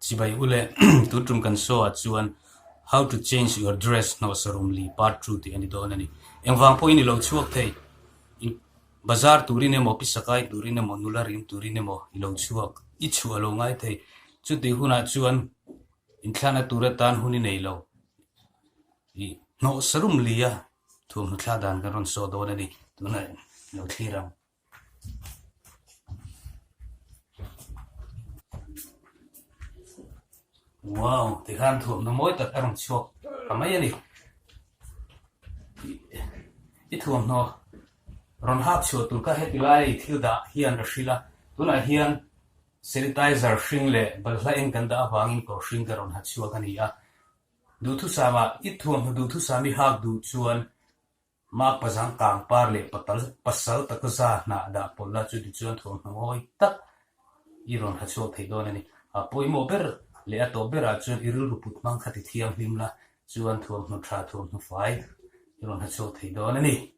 Chibai u le, tun tum kan show ah chuan How to change your dress hnawhsarum li part 2 tih a ni dawn a ni. Engvang pawhin i lo chhuak thei. In bazar turin emaw, pisakai turin emaw, nula rim turin emaw i lo chhuak, i chhuah lo ngai thei. Chutih hunah chuan inthlahna tur atan hun i nei lo. I hnawhsarum li a thuamhnaw thlah dan kan rawn saw dawn a ni. Tunah i lo thlir ang. Wow, tikhan thuamhnaw mawi tak a rawn chhuak ta mai a ni. I thuamhnaw rawn hak chhuah tur kha heti lai thil dah hian a hrilh a, tunah hian sanitizer hring leh balhla eng kan dah avangin kawr hring ka rawn ha chhuak a ni a. Duhthusama, i thuamhnaw duhthusam i hak duh chuan Mak pazang kang par leh patal pasal taka za hnah dah pawlh la chu tichuan thuamhnaw ngawi tak i rawn ha chhuak thei dawn a ni. A pawimawh ber leh a tawp berah chuan i rilru put hmang kha ti thianghlim la chuan thuamhnaw tha thuamhnaw fai i rawn ha chhuak thei dawn a ni.